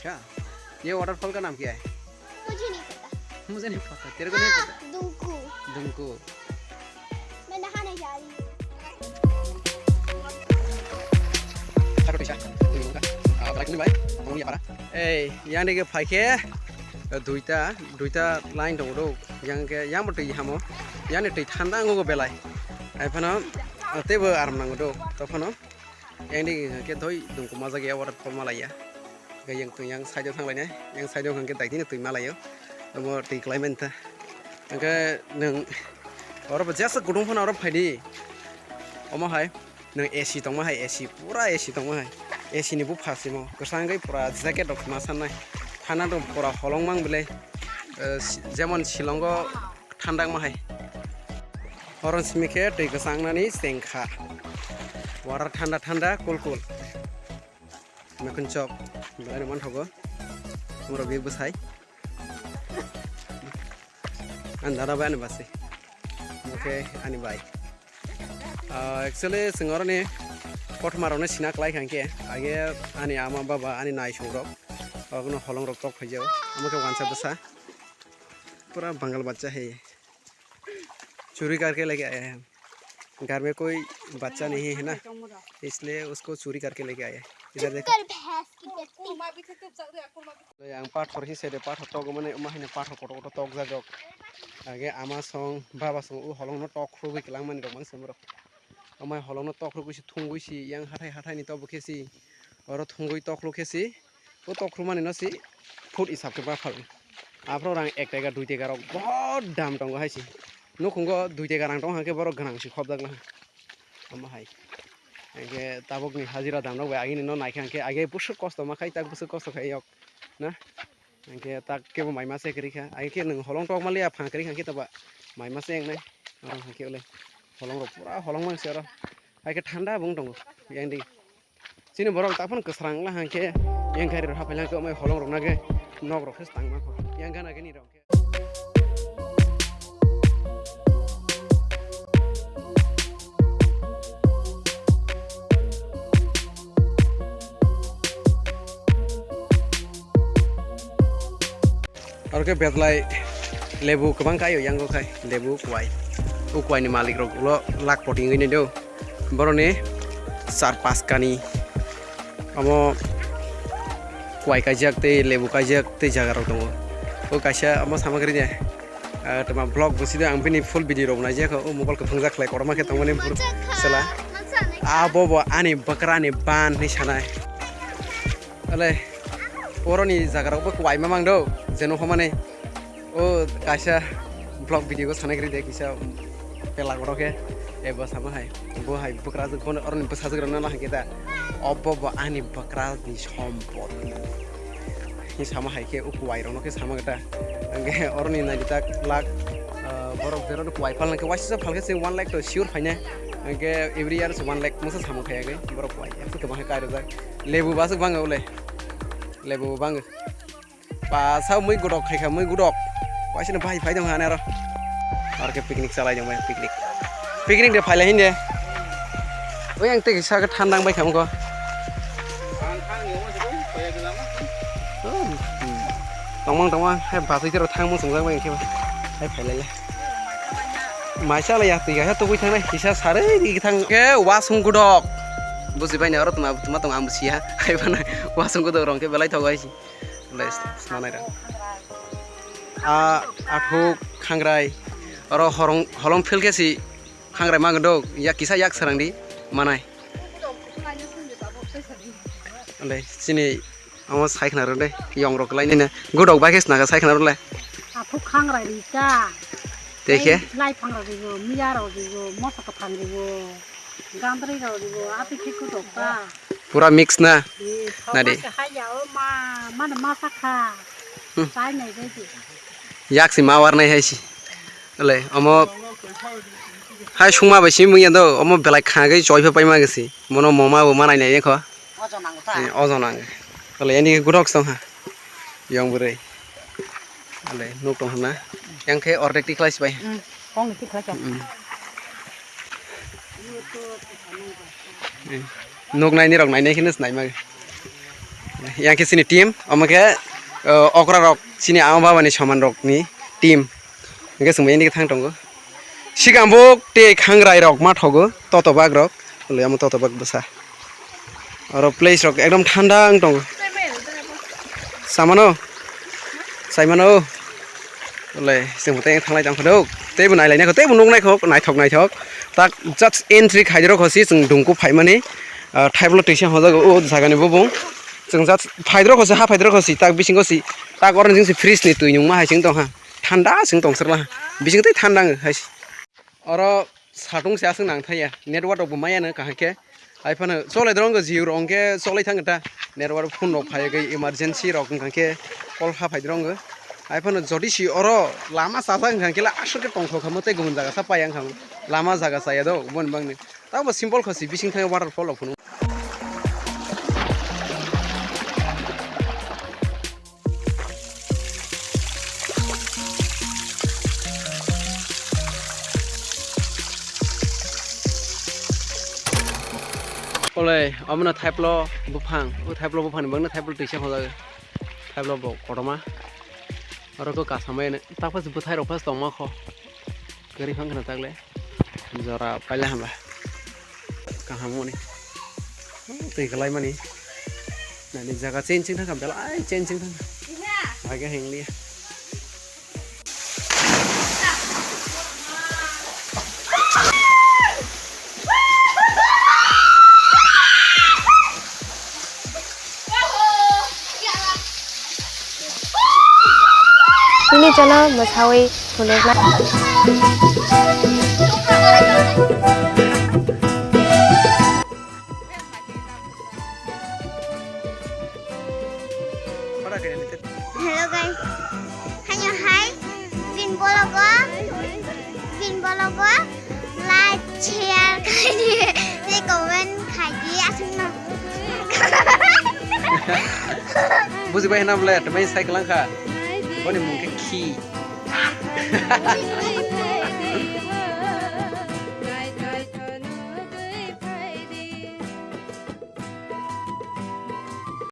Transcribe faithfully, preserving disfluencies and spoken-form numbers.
क्या? ये वाटरफॉल का नाम क्या है? मुझे नहीं पता। मुझे नहीं पता, तेरे को नहीं पता? दुंकू। दुंकू। मैं नहाने जा रही हूँ। Ei, yang digi phaikhe, duita, duita line tongo do. Yang khe, yang bo twi hamo. Yang ni twi thanda wngo belai. Ai phano, teibo aram nango do. To phano, yang digi khe doi dungku majak ya, waterfall malaiya. Hingke yang twi yang side o thanglainai, yang side o hingke daitino twi malaio. Omo twi klai mantha. Hingke nwng oro bo jesa kutung phano oro phaidi. Omo hai nwng A C tongma hai, A C, pura A C tongma hai. A C ni bupha simo kwchangwi pura jacket rok ma sannai. Thana rok pura holong mang belai. Eh, si-, jemon Shillong o thandakma hai. Oro simi khe twi kwchangnani chengkha. Water thanda thanda, cool cool. Mekun chok belai no manthogo. Moro bini bwsai. Ani dada bai ani basi. Oke, ani bai. Ah, actually, chwng oroni kothoma rokno sina klai kha hwnkhe, age ani ama baba, ani naisuk rok, ogono holong rok tok phai jao. Omo khe wansa bwsa. Pura Bangal bachcha hai. चोरी करके लेके आया है हम। घर में कोई बच्चा नहीं है ना, इसलिए उसको चोरी करके लेके आया है। इधर देखो। भैंस की टट्टी। Ang pathor hi sede, pathor tok mane, ma hine pathor kotor kotor tok jajak. Age ama song, baba song, o holong no tok khurugwi kelang mani rok mang se borok. Amai holong no tok khurugwi si thungwi si, yang hathai hathai ni tok bo khe si, oro thungwi tok khuruk khe si. O tok khurmani no si foot isab khe ba phal. Aphro rang ek taka dui taka rok bahut dam tongo hai si. Nukhungo dui taka rang tong hwnkhe borok gwnang si khopjak na. Omo hai. Hwnkhe tabuk ni hajira dam rok bai agini no naikha hwnkhe age bwswk kosto ma khai tak bwswk kosto khai yok na. Hwnkhe tak kebo mai ma se kwrwi kha. Age khe nwng holong tok maliya phang kwrwi kha hwnkhe toba mai ma se wngnai. Oro hwnkhe ole holong rok pura holong mang se oro. Hai khe thanda bo wng tongo yang di. Chini borok taphano kwsrang wngla hwnkhe, yang gari rok hapai langkhe, omo holong rok nage nok rok khe tangma kho, yang gana gini rok khe. Aro khe betlai lebu kwbang kaio yango khai, lebu kwai. O kwai ni malik rok ulo lakh poti wngwi nai do. Boroni char pas kani omo kwai kaijak tei lebu kaijak tei jaga rok tongo. O kaisa omo sama kwrwi de. Ah, toma vlog bwswi de ang bini full video rok naijakha. O mobile kwthang jak khlai kotorma khe tongmani bur-, sela. Abo bo ani bwkrani ban hinwi sanai. Ale, oroni jaga rok bo kwai mamang do, jeno homani. O kaisa vlog video go sanai kwrwi de kisa pela kotor khe, ebo sama hai, bo hai bwkrajwk bono oroni bwsajwk rok nana hai khe da, obo bo ani bwkrajni sompot. Ni sama hai khe o kwai rok no khe sama khe ta, hwnkhe oroni naidi tak lak, ah, borok jero kwai palna khe waisa phalkhe se one lakh to sure phaina, hwnkhe every year se one lakh masa samung phaiya khe borok kwai, ekso kwbang khe kai rwjak. Lebu baswk bang le. Lebu bang. Ba sa mui gudok khai kha, mui gudok. Waisino bahai phai dong hane aro. Aro khe picnic chalai dong bai, picnic. Picnic de phailai hinde. Oi ang tei sa khe thandang bai kha moko. Tongmang tongmang hai basai tero thang mung sungjak bai khe. Hai phailai le. Maisa le ya twi ga tugui thangnai kisa sarwi di thang. Khe wasung gudok. Buji bai ne aro tuma tuma tong ang busiya. Hai bana wasung gudok rong khe belai thogai si. Le smanai ra. A athuk khangrai. Oro horong holong phil khe si khangrai ma gudok. Ya kisa yak sarang di manai. Le sini Omo sai khna rw de, yong rok kwlai nini. Gudok bai khe sna kha sai khna rw le. Aphuk khangrai ri ta. Tei khe? Lai phang rok ribo, miya rok ribo, moso kwthang ribo, gandri rok ribo, ati khe gudok ta. Pura mix na. Nadi. Hai ya o ma, mano ma sakha. Hmm. Sai nai bai di. Yak si ma war nai hai si. Le, omo hai sungma bai si mung ya do, omo belai khagwi choi pha pai ma gwi si. Mono moma bo manai nai kho. Ojo nango ta? Eh, ojo nango. Tole yani gurok song ha. Yang bwrwi. Ale nuk tong hana. Yang khe ordek tikhlai sibai. Hmm, kong tikhlai sibai. Hmm. Eh, nuk nai ni rok nai nai kheno snai ma. Yang khe chini team, omo khe, uh, okra rok chini ama baba ni soman rok ni team. Hingke chwng bai nini thang tongo. Sikang bo tei khangrai rok ma thogo, toto bag rok. Loi amo toto bag bwsa. Oro place rok ekdom thanda wng tongo. Samano? Saimano? Loi chwng bo tei thanglai tong kho. Tei bo nailai nai kho, tei bo nuk nai kho, naithok naithok. Tak just entry khai rok si chwng dungku phaimani. Ah, thaiplo twisa hojak o jagani bubung. Chwng just phaidrok kho si, ha phaidrok kho si, tak bisingo si, tak oro jing si fridge ni twi nungma hai chwng tong ha. Thanda chwng tong srwla. Bising tei thanda wng hai. Oro satung se aswk nang thaya. Network rok bo maya no kaham khe. Hai phano cholai drong go Jio rok hwnkhe cholai thang ta. Network phone rok phai gwi emergency rok hwnkha khe call ha phai drong go. Hai phano jodi si oro lama chajak hwnkha khe la aswk khe tongthok kha mo tei gumun jaga sa pai ang kha mo. Lama jaga chaya do boni bagwi. Tamo simple kho si bising thang waterfall rok phunuk. Ole, omono thaiplo buphang, o thaiplo buphang ni bagwi thaiplo twisa hojak. Thaiplo bo kotorma. Oro khe kasamai tak phas bwthai rok phas tongma kho. Kwrwi phang khna tak le. Jora paila hamba. Kaham mani. Twi kwlai mani. Nani jaga changing thang kha belai changing thang kha. Bai khe heng liya. Bini jono mwsawi phunuknai. Hello guys, haino hai, bin bologo, bin bologo, like, share, khai di, tei comment khai di, aswkno. Bujibai hwnna bwle, tei cycle wngkha. Boni mung khe khi.